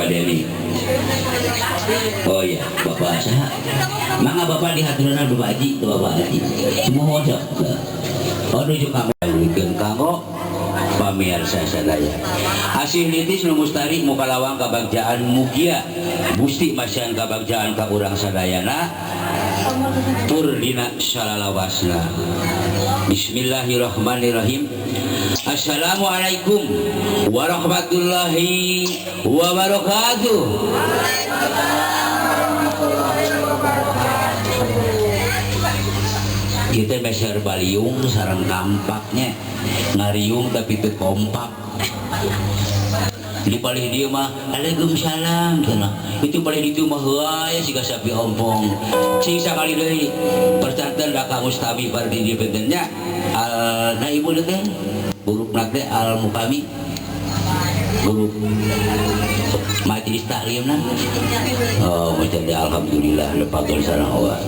Bapak Deni. Oh iya, Bapak saha? Mangga Bapak dihaturanan Bapak Haji, ke Bapak Haji. Semua sok. Oh, nuju kanggo kanggo pamirsa sadaya. Asih litis nu mustari mukalawang kabagjaan, mugia Gusti masihan kabagjaan ka urang sadayana tur dina salalawasna. Bismillahirrahmanirrahim. Assalamualaikum warahmatullahi wabarakatuh. Kita meser baliung sareng kampaknya ngariung tapi teu kompak. Di palih dia mah waalaikumsalam cenah. Itu palih ditu mah heuaya siga sapi ompong. Cing sakali deui percanten da ka mustami pardi di benten nya. Al na ibu teh hurufna teh al mukami huruf majelis taklimna. Oh, macam dia alhamdulillah lepagel sareng Allah.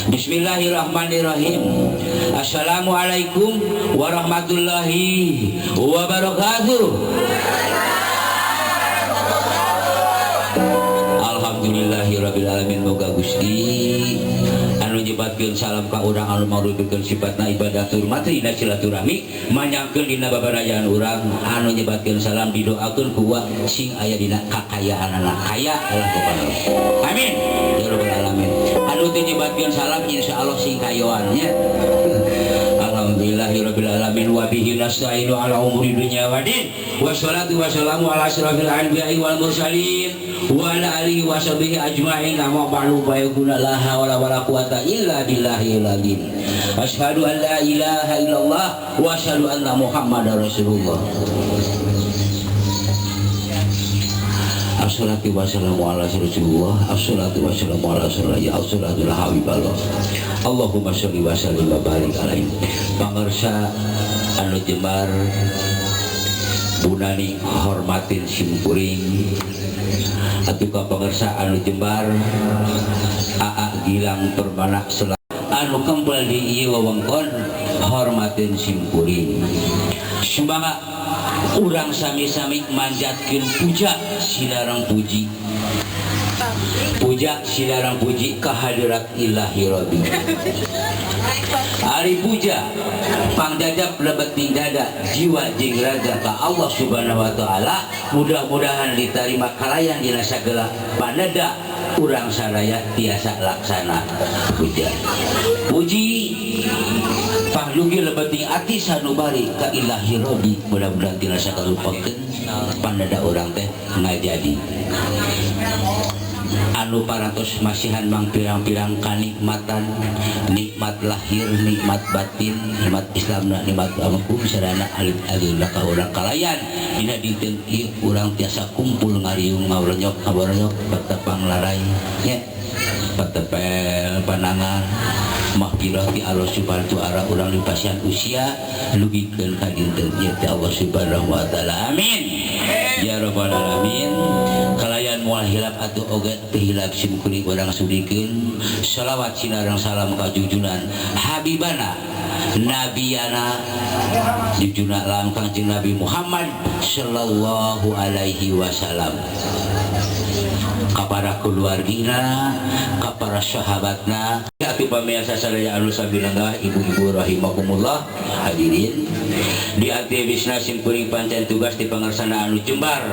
Bismillahirrahmanirrahim. Assalamualaikum warahmatullahi wabarakatuh. Alhamdulillahirabbil alamin. Moga Gusti anu nyebatkeun salam ka urang anu mangrupikeun sifatna ibadah tur matri dina silaturahmi manyangkeun dina babarayaan urang anu nyebatkeun salam didoakeun ku sing aya dina kakayaanana kaya lah pokona. Amin ya rabbal alamin. Anu teu nyebatkeun salam insyaallah sing kayoan nya. Alhamdulillahirabbil alamin wa bihi nasta'inu ala umuri dunya waddin. Wassalatu wassalamu ala asyrafil anbiya'i wal mursalin wa ala alihi wa sahbihi ajma'in. Amma ba'du, fa yakuna la hawla wala quwata illa billahil azim. Asyhadu an la ilaha illallah wa asyhadu anna Muhammadar Rasulullah. Assalatu wassalamu ala Rasulillah. Assalatu wassalamu ala Rasulillah. Assalatu ala Habiballah. Allahumma sholli wa sallim wa barik alaihi. Pangersa anu jembar bunani hormatin simkuring atuh ka pangersa anu jembar Aa Gilang Permana anu kempel di ieu wewengkon hormatin simkuring. Sumangga urang sami-sami manjatkeun puja sinareng puji. Puja sinareng puji kehadirat Ilahi Rabbi. Ari puja pangjajab lebet ting dada jiwa jeung raga ka Allah Subhanahu wa taala, mudah-mudahan diterima kalayan dina sagala paneda urang sadaya tiasa laksana puja. Puji panglugi lebet ting ati sanubari ka Ilahi Rabbi, mudah-mudahan tina sakalupakeun paneda urang teh ngajadi anu parantos masihan mang pirang-pirang kanikmatan, nikmat lahir, nikmat batin, nikmat Islam, nikmat amkum sadana alit-alit ka urang kalayan dina dinten ieu urang tiasa kumpul ngariung ngawrenyok ngaboronyok patepang larai nya patepel panangan mahfirah ti Allah Subhanahu wa taala urang dipasihan usia lugikeun ka dinten ieu ti Allah Subhanahu wa taala. Amin ya rabbal alamin. Kalayan moal hilap atuh oge teu hilap simkuring urang sudikeun shalawat sinareng salam ka junjunan habibana nabiyana junjungan alam Kangjeng Nabi Muhammad sallallahu alaihi wasallam, ka para keluargina, ka para sahabatna. Atuh pamirsa sadaya anu sabilanggah, ibu-ibu rahimakumullah, hadirin di ati bisna simkuring pancen tugas di pangersana anu jembar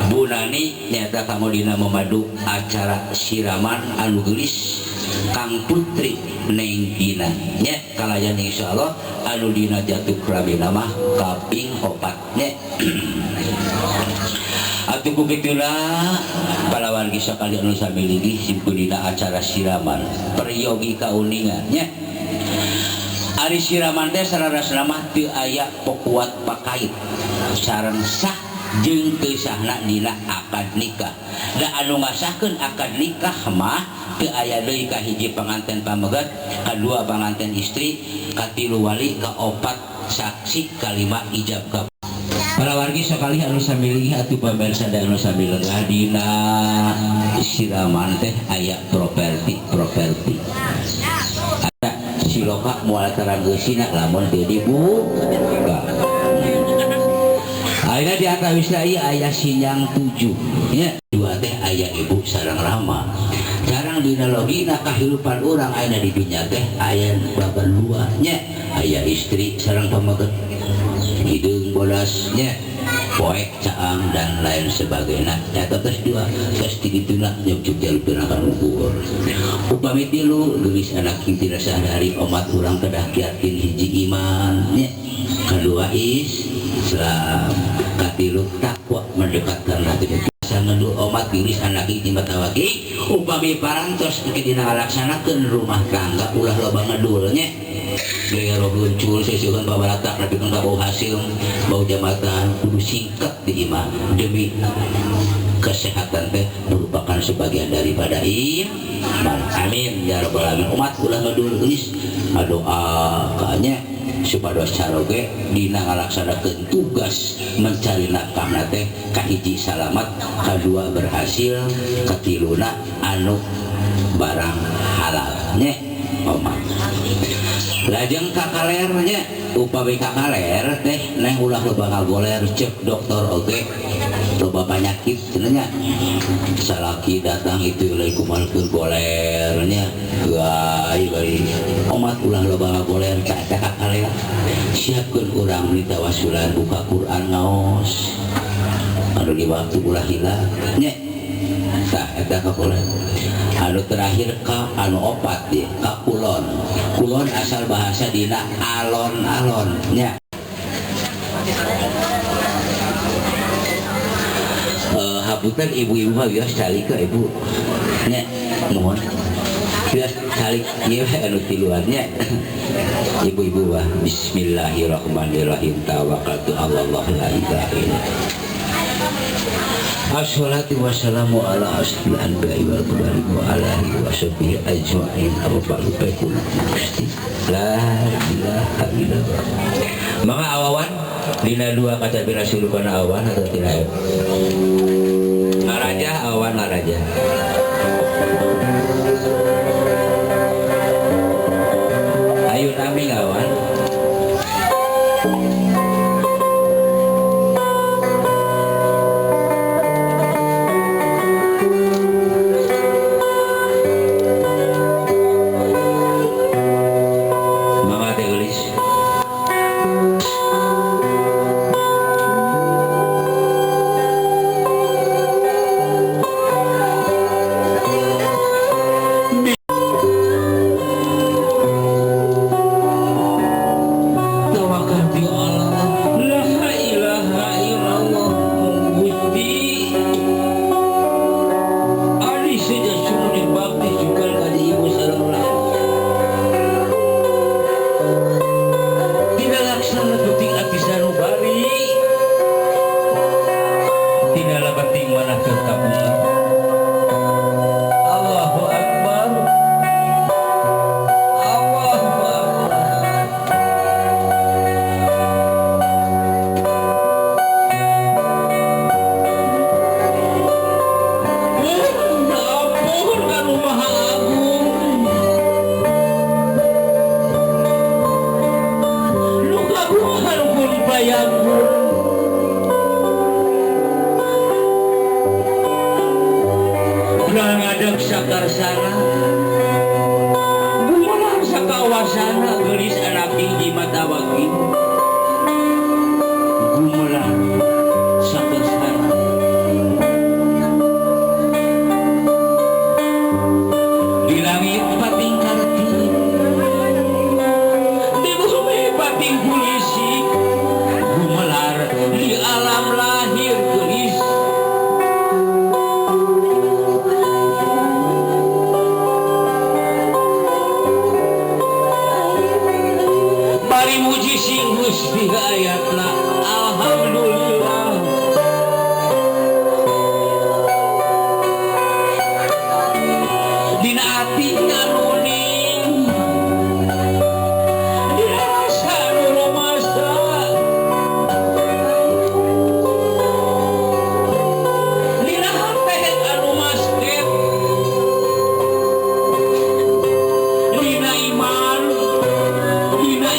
bunani nyata kanggo dina memadu acara siraman anu geulis Kang Putri Neng Dina nya kalayan insyaallah anu dina jatuh ramina mah kaping opat nya. Atuh ku kituna palawan kisah kali anu sami linggih simkuring dina acara siraman peryogi kauningan nya. Ari siraman teh sararasna mah teu aya pokuat pakait sareng sah jeung teu sahna dina akad nikah. Da anu ngasahkeun akad nikah mah teu aya deui ka hiji panganten pamegat, kadua panganten istri, katilu wali, kaopat saksi, kalima ijab kabul. Para wargi sakali anu sami linggih atuh pamirsa dan anu sami lengah dina siraman teh aya properti-properti. Ada siloka moal tarang geusina lamun teu dibuka. Ayeuna di antawisna ieu aya sinyang 7 nya. Dua teh aya ibu sareng rama. Sareng dina logina kahirupan urang ayeuna di dunya teh aya babar dua nya. Aya istri sareng pameget hideung bodas nya, poek caang dan lain sebagainya. Eta tos dua tos tigituna nyucuk jalur pinakan ukur. Upami tilu geulis anak tina sehari-hari omat urang kedah yakin hiji iman nya, kedua Islam, katilu takwa mendekatkan hati. Sangedu omat geulis anak hiji matawaki upami parantos engke dina ngalaksanakeun rumah tangga ulah loba ngedul nya. Gaya roh luncur sesukan babaratak tapi kan bau hasil bau jabatan kudu singkat di imah demi kesehatan teh merupakan sebagian daripada iman. Amin ya rabbal alamin. Umat ulah ngedul geulis ngadoa kanya supados caroge dina ngalaksanakeun tugas mencari nafkahna teh kahiji salamat, kadua berhasil, katiluna anu barang halal nya omat. Lajeng kakaler nya, upami kakaler teh neng ulah loba ngagoler cek dokter oge loba penyakit cenah nya. Salaki datang itu euy kumaha keur goler nya. Wah, bari omat ulah loba ngagoler ka eta kakaler. Siapkeun urang ditawasulan buka Quran ngaos. Anu di waktu ulah hilang nya. Tah eta kagoler. Anu terakhir ka anu opat di ka kulon. Kulon asal bahasa dina alon-alon nya. Hapunten ibu-ibu mah wios calik ka ibu nya, mohon wios calik ieu we anu tiluan nya. Ibu-ibu mah bismillahirrahmanirrahim tawakkaltu ala Allah la ilaha illallah. Assalatu wassalamu ala asrofil anbiya'i wal mursalin wa ala alihi wa sahbihi ajma'in. Amma ba'du, Gusti la ilaha illallah. Maka awawan dina dua kaca bina sulukana awan atau tidak? Ngaraja awan ngaraja. Ayo nami ngawan.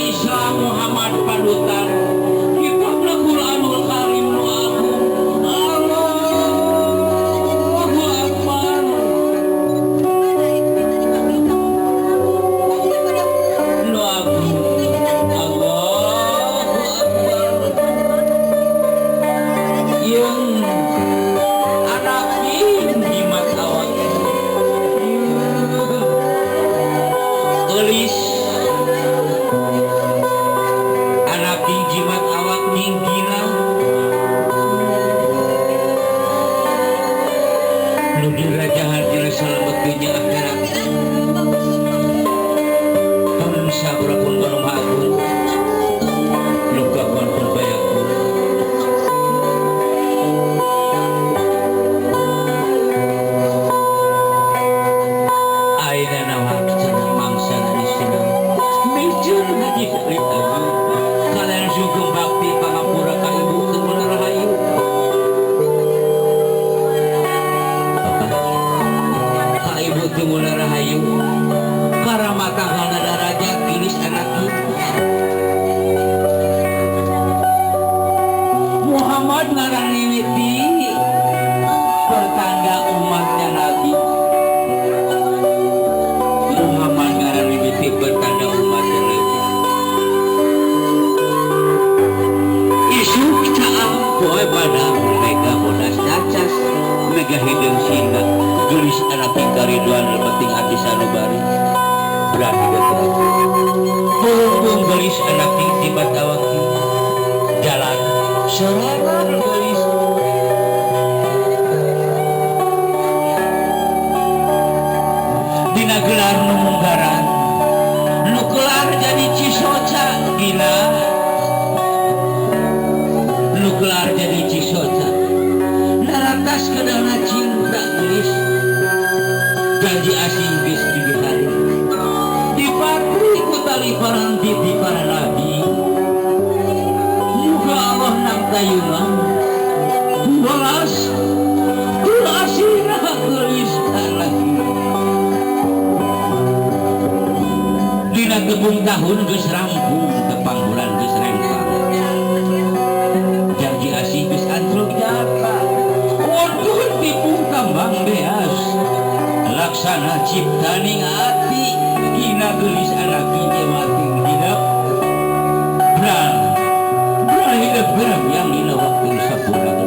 Islam Muhammad panutan. Kitabna Quranul Karim Sorangan geulis dina gelar nu munggaran nu kelar jadi Cisoca gila nu kelar jadi Cisoca naratas kedana cinta geulis janji asing geus dibihari dipatri ku tali paranti di para nabi muga Allah nang tayungan welas tur asina geulis lagi dina kebun tahun geus rampung tepang bulan geus rengkang janji asih geus antruk jaka wonten tipung tambang beas laksana ciptaning ati dina geulis anak ieu mati hidup bral bral hidup geram yang dina waktu sampurna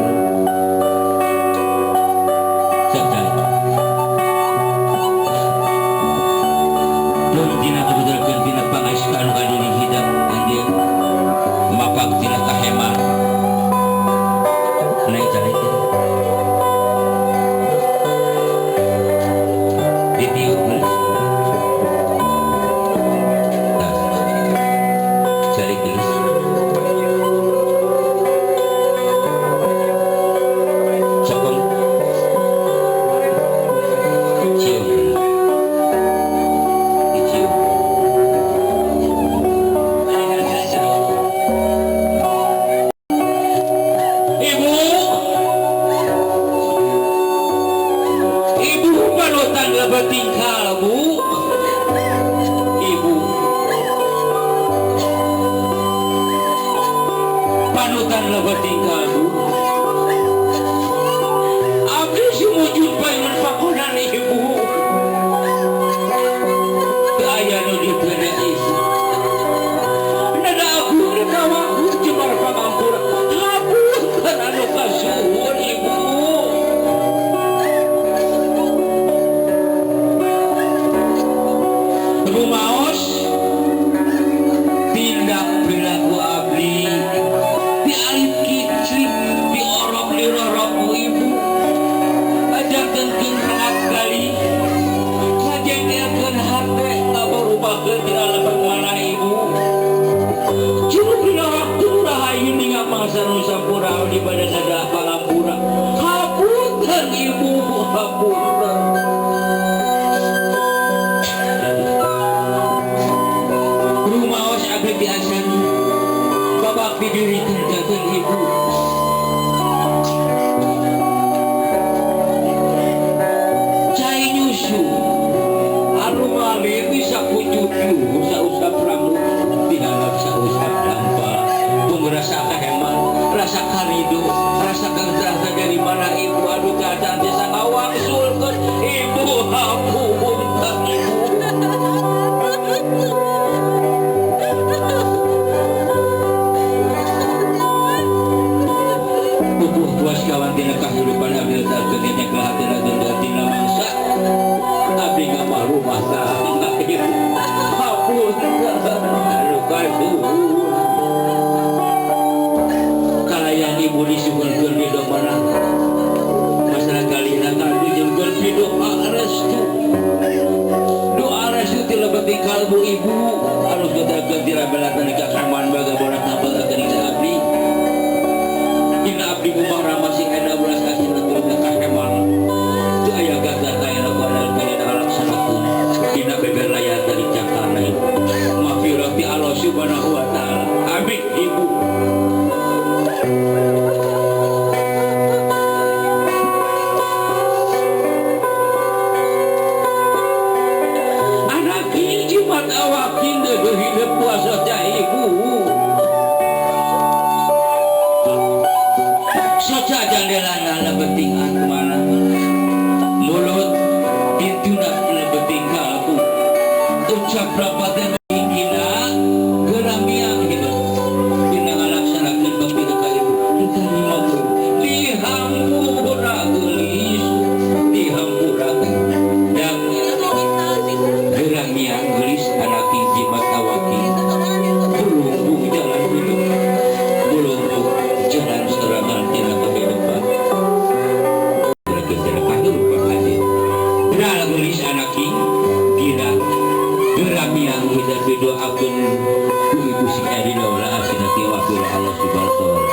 oleh Allah Subhanahu wa taala.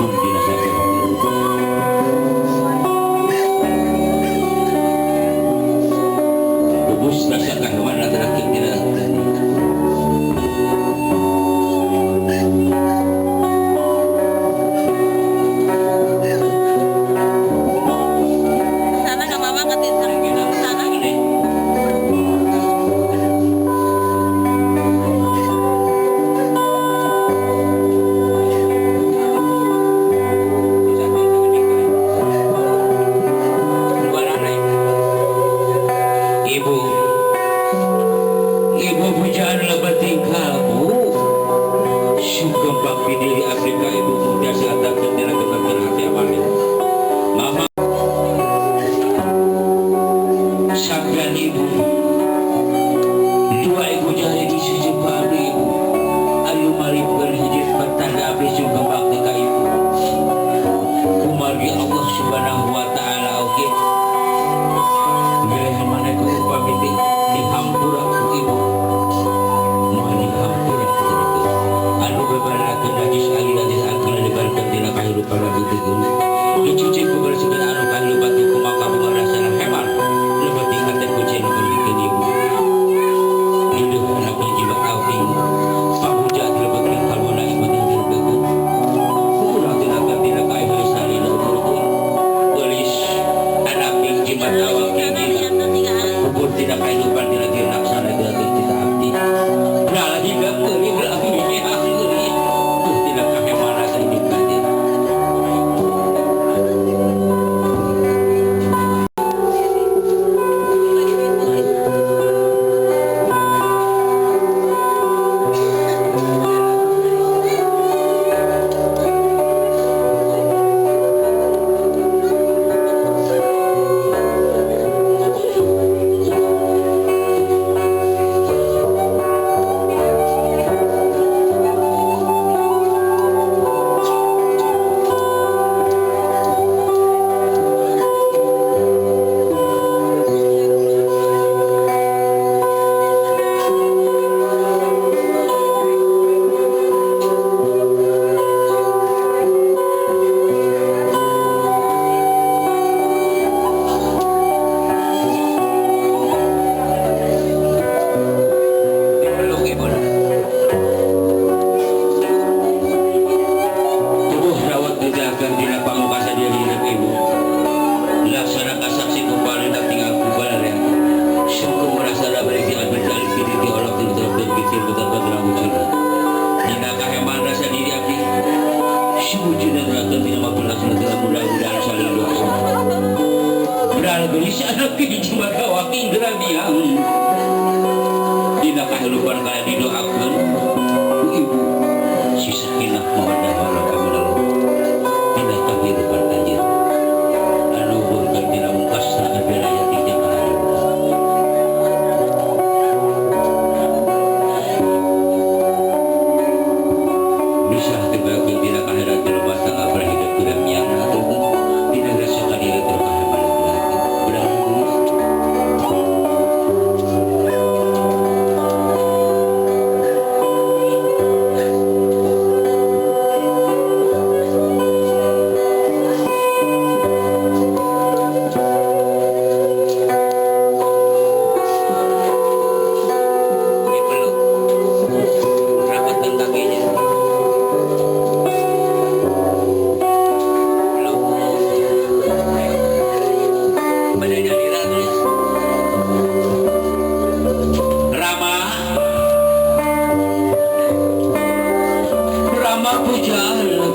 Pun dina Ubus rasa kahewan terakhir tidak. Sana ka mama katintang. Sana. Ibu, ibu pujaan lebat tingkah bu. Sugeng bakti diri Afrika ibu muda selatan bendera kebagian hati amalin. Mama sampean ibu, dua ibu jari di sisi abdi ibu. Ayu mari berhijir bertanda abdi sugeng bakti ka ibu. Kumargi Allah Subhanahu wa taala oge. Wilayah mana ku upami dihampura ku ibu. Moal dihampura ku ibu. Anu bebarakeun najis ali najis akal dibarkeun tina kahirupan abdi teh dicuci ku bersihkeun anu kahirupan teh kumaha bunga rasana hebat. Lebet hate ku cen berikeun ibu. Duduh anak jiwa auking pahuja dilebetkeun kalbuna ibu teh dirbekeun. Kurang tina tina kahirupan salila umur geulis anak jiwa awak kubur tidak kehidupan tidak dilaksana tidak kita abdi beralih hingga keri beralih keri tidak kehemana kehidupan dia. Dipeluk ibu. Tubuh rawat dijaga dina pamungkasan diri hidup ibu. Laksana kasaksi kupari tak tinggal kubalare. Syukur merasa dah berisi berjalan kiri di Allah tidak berpikir betul-betul wujud. Dina kaheman rasa diri abdi. Sewujudna neraka tidak mampu laksana dalam mudah-mudahan saling doa. Beral gelis anak hiji maka waki geramiang. Dina kahirupan kaya didoakeun ku ibu si sakinah mawaddah warahmah dina kahirupan anjeun anu burkeun dina mungkasna wilayah ti kahirupan. Bisa tegakeun dina kahirat rumah tangga berhidup geramiang ataupun dina rasa kadiri terkaheman hati beral gelis. Dipeluk rapatkan kakinya, peluk badannya diratus. Rama Rama puja lebih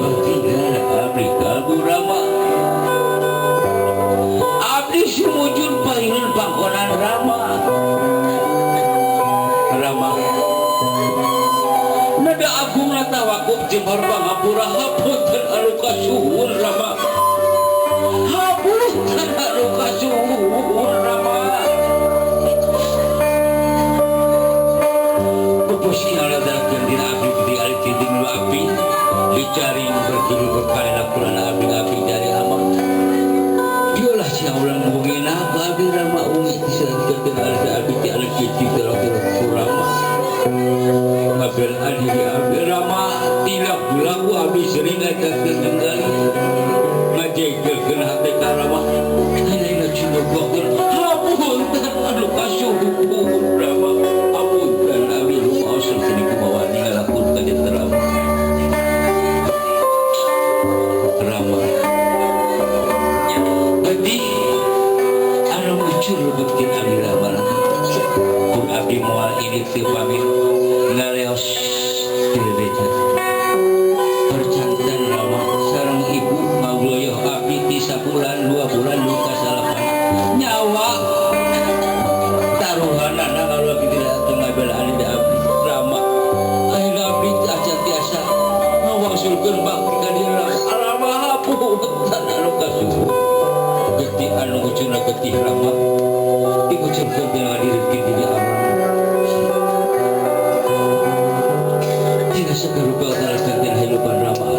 abdi kalbu Rama abdi sumujud payun pangkonan Rama Rama nada agung tawakup jembar pangapura hapunten anu kasuhun Rama hapunten anu kasuhun Rama Kupusi ala dalam dina abdi di alif dinding lu api dicaring berkilu berkali lakulan abdi abdi dari amat diolah siang ulang bungina abdi Rama ungi disajikan alif abdi di alif dinding terus Rama ngabel adiri abdi Rama. Ngadakeun tunggal ngajegelkeun hate ka Rama ayeuna cindogkeun hapunten anu kasuhun Rama hapunten abdi rumaos teu kumawa ningalakeun ka dieu Rama Rama getih anu mucur lebetkeun abdi Rama pun abdi moal ini teu pamit ngaleos teu beja percanten Rama sareng ibu ngagloyoh abdi ti sabulan 2 bulan nu kasalapan nyawa taruhanana kalau abdi tidak teu ngabelaan di abdi Rama ayeuna abdi acan tiasa ngawangsulkeun bakti ka dieu Rama hapunten anu kasuhun getih anu ngucurna getih Rama dikucurkeun tina ngadirikeun diri Rama tina sagarupa tarakan tina hirupan Rama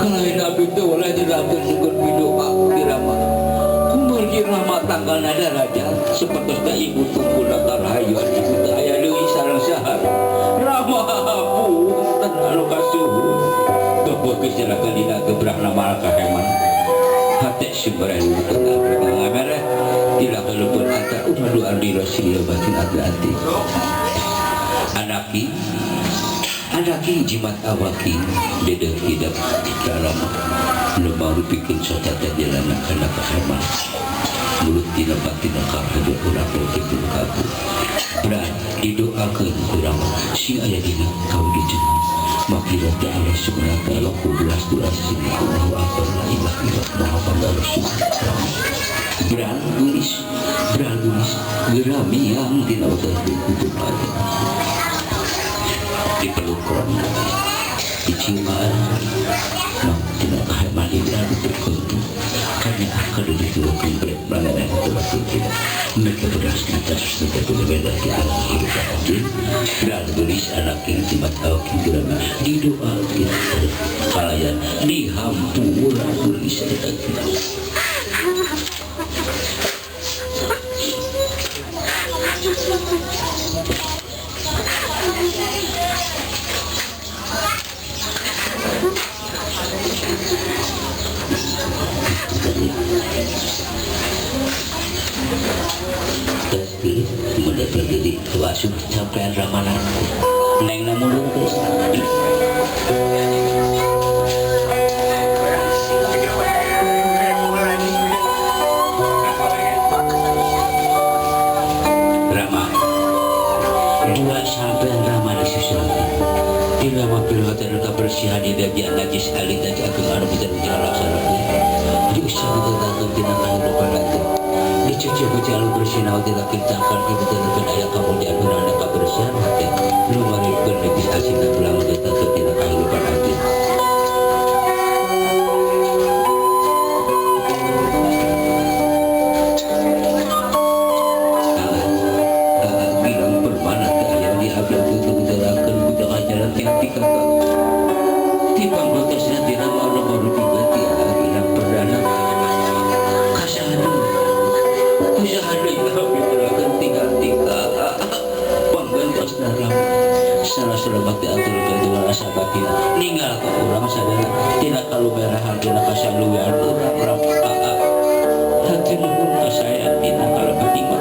kalahin abdi teh waleh dirakeun sungkeun pidoa ti Rama kumargi Rama tanggal nada raja sapertosna ibu tungkuna karahayuan ibu teh aya deui sareng saha Rama hapunten anu kasuhun geus jerakeun dina gebrahna malaka heman hate sumber luput abdi ngamere tidak keluput antar umadu ardi rasul batin abdi ati anaki anaki jimat awaki dedek hidup dalam lemah rupikeun sotata jalana kana kaheman mulut tina batin karhaja urang teu kaku berat didoakeun urang sing aya dina kawujudan makirat Allah subhanahu wa ta'ala kubelas dulas Allahu akbar la ilaha illallah Muhammadur Rasulullah beral gelis geramiang tina udah kutupan dipeluk corona diciuman mak tina kaheman ina dipeluk kami akan diturukan berat tidak mereka beras atas mereka berbeda di alam kehidupan anjing beral gelis anak yang jimat awak yang didoa kita kalayan dihampura gelis kita tapi kemudian terjadi wasuh capaian ramalan neng namulung terus Rama dua sampai Rama disusulkan tidak mapil hotel kebersihan di bagian najis alit najis agung anu kita laksana diusah kita takut tidak kehidupan nanti dicuci ku bersih nawa tidak kencangkan ibu tidak ayah kemudian guna kebersihan hati lumaripun najis asin dan pulang tetap tidak kehidupan hati bilang permana ayah diambil untuk gerakan budak ajaran tiap kakak tipang batasnya tidak mau baru diganti bilang perdana kasahanu salah bakti atur kedua rasa batin ninggal ke orang sadar tidak kalau berahan tidak kasaluan orang orang hati nuhun ka saya tidak kalau penting mah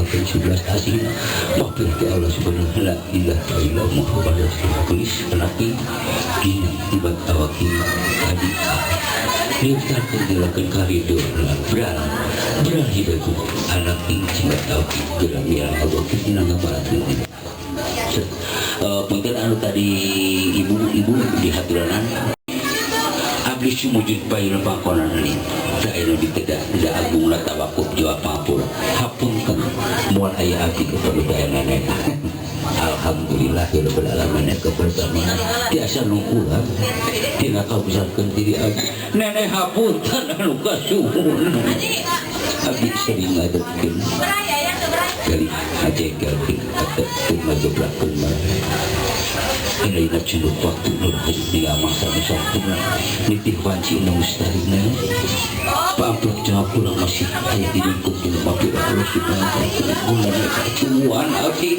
maafkan sebelas asih maafkan ke Allah subhanahu wa ta'ala ilaha illallah Muhammad rasulullah tulis laki dina tibat awaki adik diutarkan dilakukan karido beral beral hidup anak ing jimat awaki geram yang Allah dina ngabaratkeun. Punten anu tadi ibu-ibu di haturanan abdi sumujud payun pangkonan ini daerah di tidak tidak agung la tawakuf jawab pangapura hapunten moal aya abdi kepada daya nenek. Alhamdulillah ya rabbil alamin kebersamaan tiasa nungkulan tina kabesarkeun diri abdi nenek hapunten anu kasuhun abdi sering ngadepkeun kali ngajegelkeun atepkeun ngagebrakeun marah ini dina culuk waktu nur hanya masa sampurna nitih wanci nu mustarina pamplok jawab pulang masih aya di lingkup dina mapir Allah subhanahu wa ta'ala guna kacuan abdi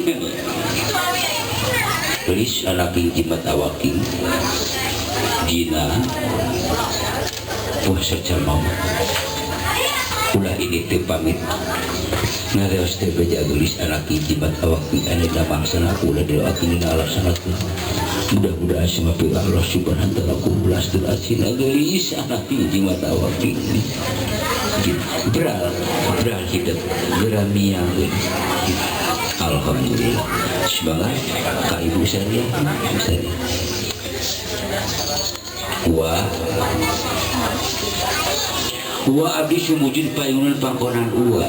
gelis anak jimat awaki dina puasa camau ulah ini teu pamit ngareos teh beja gelis anak jimat awaki ane damangsana ulah didoakeun dina alasanna mudah-mudahan sama pihak Allah subhanahu wa ta'ala kubelas asina gelis anak jimat awaki beral beral hidup geramia alhamdulillah semangat ka ibu saya saya wa wa abdi sumujud payunan pangkonan uwa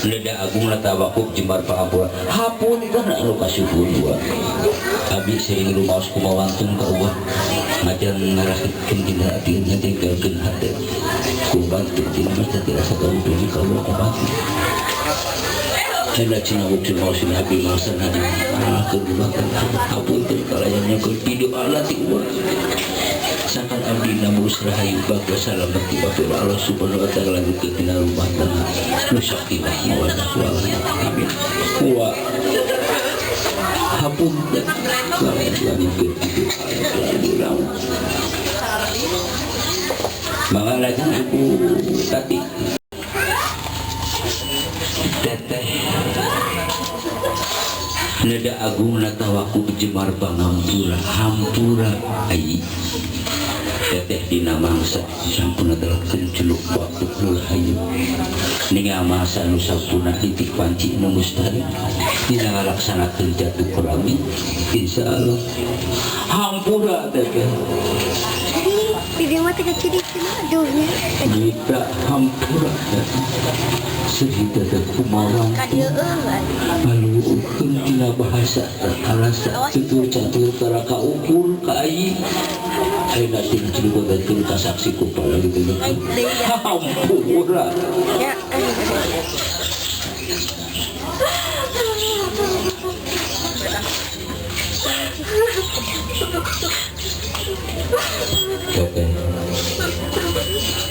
leda agung latawakub jembar pangampura hapunten anu kasuhun uwa abdi sering rumaos kumawantun ka uwa ngajan ngarasikeun dina hati ngajegelkeun hate kubantu dina masa dirasa kauntung ka uwa kabantu Hendra cina wujud mau sini abdi mangsa hadi keur dimakan hapunten kalayan keur pidu Allah ti uwa sangkan abdi namus rahayu bagja salamet di bapir Allah subhanahu wa ta'ala lanjutkeun dina rumah tangga nu sakinah mawaddah warahmah amin wa hapunten kalayan lanjutkeun pidu Allah mangga lajeng ibu Tati teteh neda agung natawaku jemar pangampura hampura ai teteh dina mangsa sampuna telakeun celuk waktu nurhayu ningal mangsa nu sampuna titih panci nu mustahil dina ngalaksanakeun jatuh kurami insyaallah hampura teteh di mah teh kecil aduh nya minta hampura teteh cerita teh kumaha malukeun tina bahasa tarasa tutur catur tara kaukur ka ai ayeuna tina cilugokeun ka saksi ku pala gitu hampura ya teteh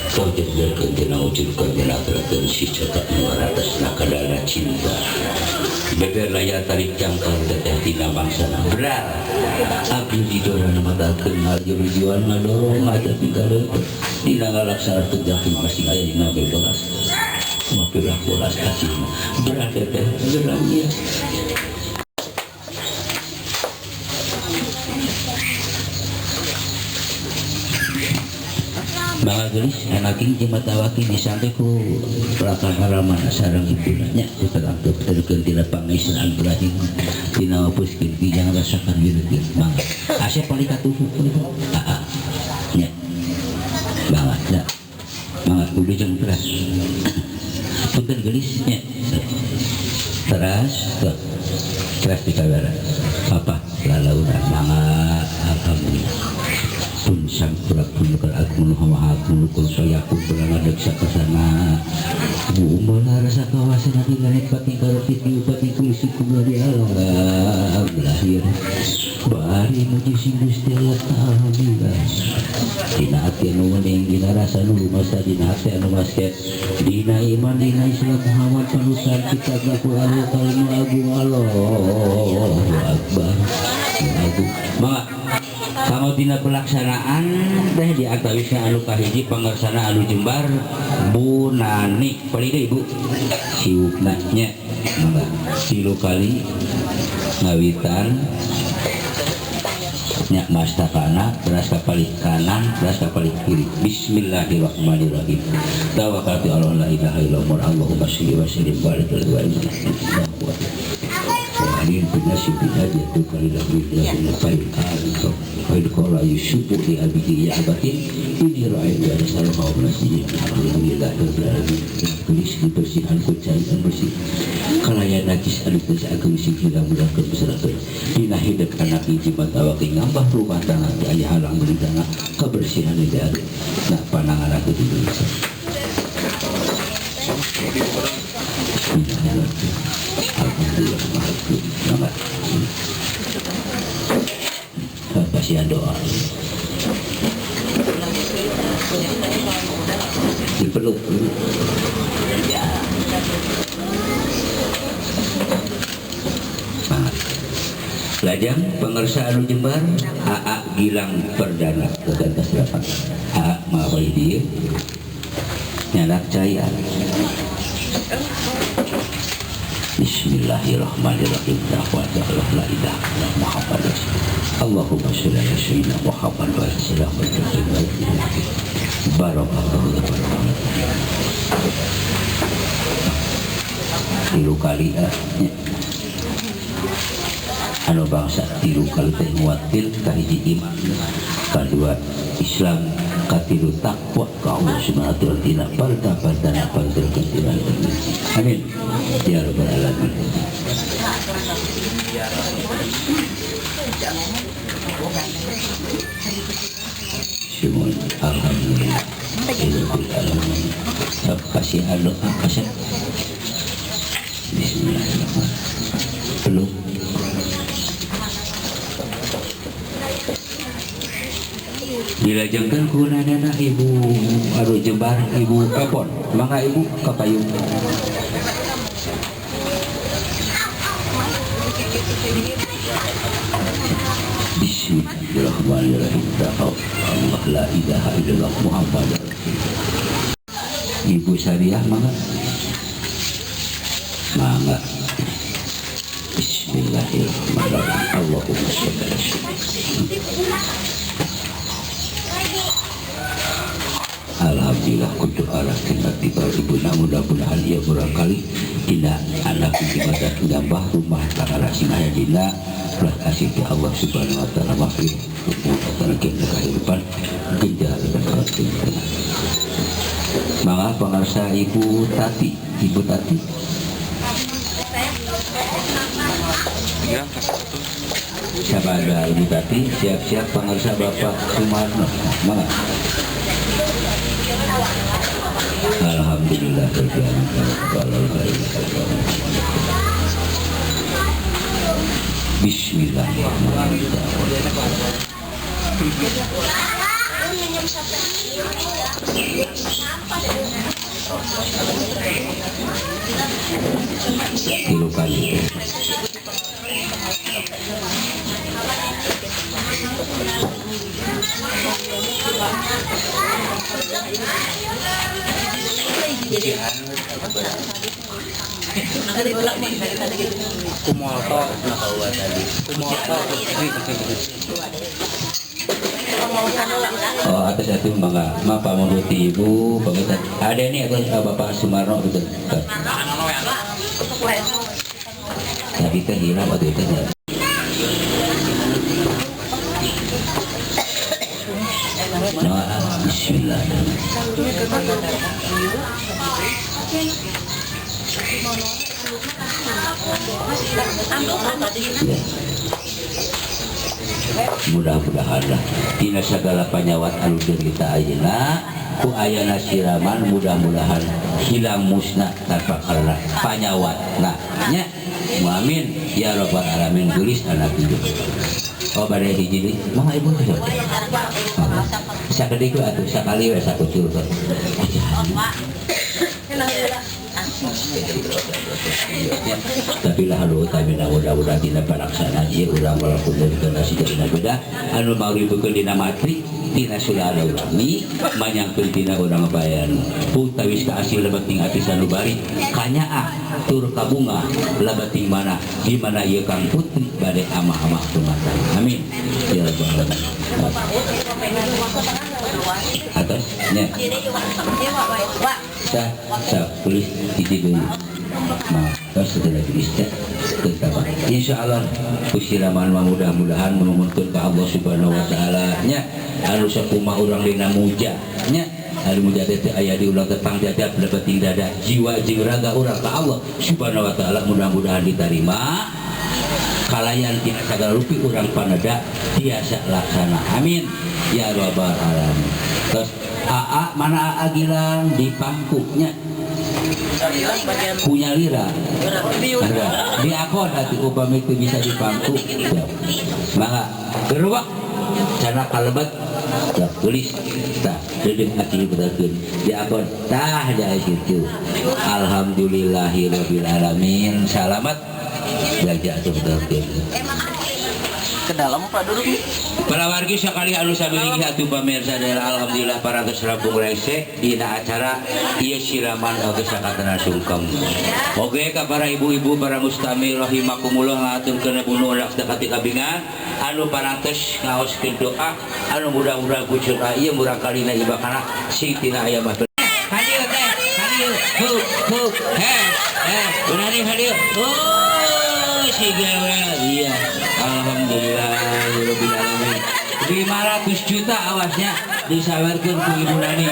kau jadikan dina wujudkan dina teratur si cetak mengaratas nakadana cinta beber layar tarik jangkar teteh dina bangsana berat abdi didorong mata kenal jurujuan ngadorong ada tinggal dina ngalaksana terjangkit masing aya dina bebelas mapilah bolas kasih berat teteh geramnya Maka gelis anaking jimat awaki disampe ku pelakan halaman sareng ibuna nya diterangkeun terkeun tina pangisran Ibrahim tina wapuskeun jangan rasakan wiregeun mangga asep paling katuhu heeh nya mangga nya mangga kudu jeung teras punten gelis nya teras teras dikawara papa lalaunan mangga alhamdulillah pun sampura pun agung hawa agung kun soyaku berangadek sakasana bumala rasa kawasan hati langit pati karopit diupati kumisi kumari alam lahir bari muji sing Gusti Allah Ta'ala dina hati anu wening dina rasa nu lumasa dina hati anu basket dina iman dina Islam Muhammad panutan kitab Al-Qur'an Karim agung Allahu Akbar agung maka kanggo dina pelaksanaan teh di antawisna anu kahiji pangersana anu jembar Bu Nani palih deui Ibu siukna nya Mangga 3 kali ngawitan nya mastakana beras kapalih kanan beras kapalih kiri. Bismillahirrahmanirrahim. Tawakkaltu ala la ilaha illallah Allahumma sholli wa sallim barik alaihi wa sallam. Alim binasi binajatu kalilahu ila fa'il alto fa'il qala yusufu li abihi ya abatin ini ra'aytu ala sallallahu alaihi wasallam alhamdulillah rabbil alamin. Tulis dibersihan ku cairan bersih kalaya najis anu teu saageng sing hilang mudahkeun beserahkeun dina hidup anak jimat awak ngambah rumah tangga di aya halang bencana kebersihan di ari nah panangan aku di Indonesia. Alhamdulillah. Kasihan doa. Dipeluk. Ya. Semangat. Lajang pengersa anu jembar AA Gilang Perdana kegantas 8. AA mawai dieu nyanak caya. Bismillahirrahmanirrahim. La ilaha illallah Muhammad Rasulullah. Allahumma sholli ala sayyidina Muhammad wa ala alihi barakallahu barakatuh. 3 kali anu bangsa 3 kali teh nguatil kahiji iman, kadua Islam, katilu takwa ka Allah Subhanahu wa taala parta partana parta. Amin ya rabbal alamin. Syukur alhamdulillah. Kasih doa kasih. Bismillahirrahmanirrahim. Belum. Dilajengkeun ku nanana ibu anu jembar ibu Epon mangga ibu ka payung. Bismillahirrahmanirrahim. Allah la ilaha illallah Muhammad Rasulullah. Ibu Sariah mangga. Mangga. Bismillahirrahmanirrahim. Allahumma sholli ala sayyidina. Alhamdulillah kudu arah tingkat tiba ibu mudah-mudahan ia barangkali dina anak di nambah rumah tangga sing aya dina belas asih ti Allah Subhanahu wa taala mahfir ta'ala kehidupan genjar dan kehidupan. Mangga pangarsa Ibu Tati, Ibu Tati. Siapa ada Ibu Tati? Siap-siap pangarsa Bapak Sumarno. Mangga. Alhamdulillah Bismillahirrahmanirrahim. 3 kali. Oh, atas itu mangga maaf menguti ibu pangitan ada nih atas Bapak Sumarno betul. Tadi teh hilang waktu itu. Nah, bismillah. Ya. Mudah-mudahan lah dina sagala panyawat anu derita ayeuna ku ayana siraman mudah-mudahan hilang musnah tanpa karena panyawat nah nya amin ya rabbal alamin gelis anak hidup. Oh bade hiji deui mangga ibu sok sakedik we atuh sakali we sakucur. Tapi lah lu tapi mudah-mudahan dina palaksana ieu urang walaupun dari nasi dina beda anu mau dibukeun dina matri Tina silaturahmi manyangkeun tina urang bayan utawis kaasih lebeting ati sanubari kanyaah tur kabunga lebeting mana di mana ieu Kang Putri bade amah-amah rumah tangga. Amin ya rabbal alamin. Atas nya sah sah tulis hiji deui. Nah, terus setelah tulis teh tetap insyaallah usiraman mah mudah-mudahan menuhunkeun ka Allah Subhanahu wa taala nya anu sakumaha urang dina muja nya anu muja teh aya di ulang tepang jajab lebeting dada jiwa jeung raga urang ka Allah Subhanahu wa taala, mudah-mudahan diterima kalayan tina sagala rupi urang paneda tiasa laksana. Amin ya rabbal alamin. Terus AA mana? AA Gilang di pangkunya punya lira ada di akon atuh upami itu bisa di pangku ya. Mangga geruak cara kalebet ya, tulis tah deudeuh ati benerkeun di akon tah da kitu. Alhamdulillahirabbil alamin, salamat belajar atuh benerkeun. Ke dalam, Pak, duduk. Para wargi sekali anu sami atuh pamirsa daerah, alhamdulillah parantos rampung rese dina acara ieu siraman oge sakatana sungkem. Oge ka para ibu-ibu, para mustami rahimakumullah, ngaturkeun bunuh rak dekati kabingan anu parantos ngaoskeun doa anu mudah-mudahan kucur ieu murang kalina ibakana sing tina aya mah. Hadieu teh, hadieu, hu hu he he unani hadieu. Oh, siga iya. Alhamdulillah rabbil alamin. 500 juta awasnya disawarkeun ku Ibu Nani.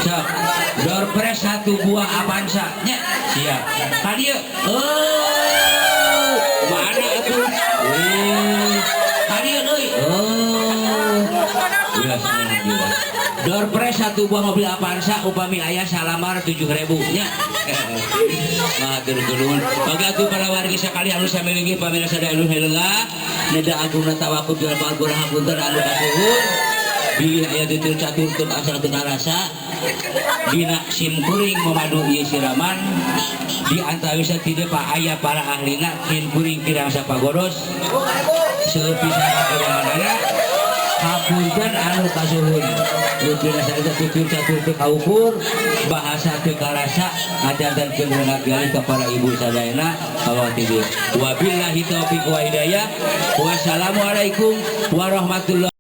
Sok, door prize satu buah Avanza nya. Siap. Kadieu. Oh, mana atuh? Eh, kadieu deui. Oh. Iya, alhamdulillah. Door prize satu buah mobil Avanza upami aya salamar 7.000 nya. Matur nuwun. Oke atuh para wargi sekali anu sami linggih pamirsa sadaya anu heula neda agungna tawakub jeung palguna hapunten anu kasuhun. Bilih aya tutur catur teu asal teu karasa dina sim kuring memadu ieu siraman di antawisna ti depa aya para ahlina, sim kuring kirang sapagodos seueur pisan kakuranganana, hapunten anu kasuhun. Lupina saeta tutur catur teu kaukur, bahasa teu karasa, ngajantenkeun rengat galih ka para ibu sadayana kawatibir. Wabillahi taufiq wa hidayah. Wassalamualaikum warahmatullahi.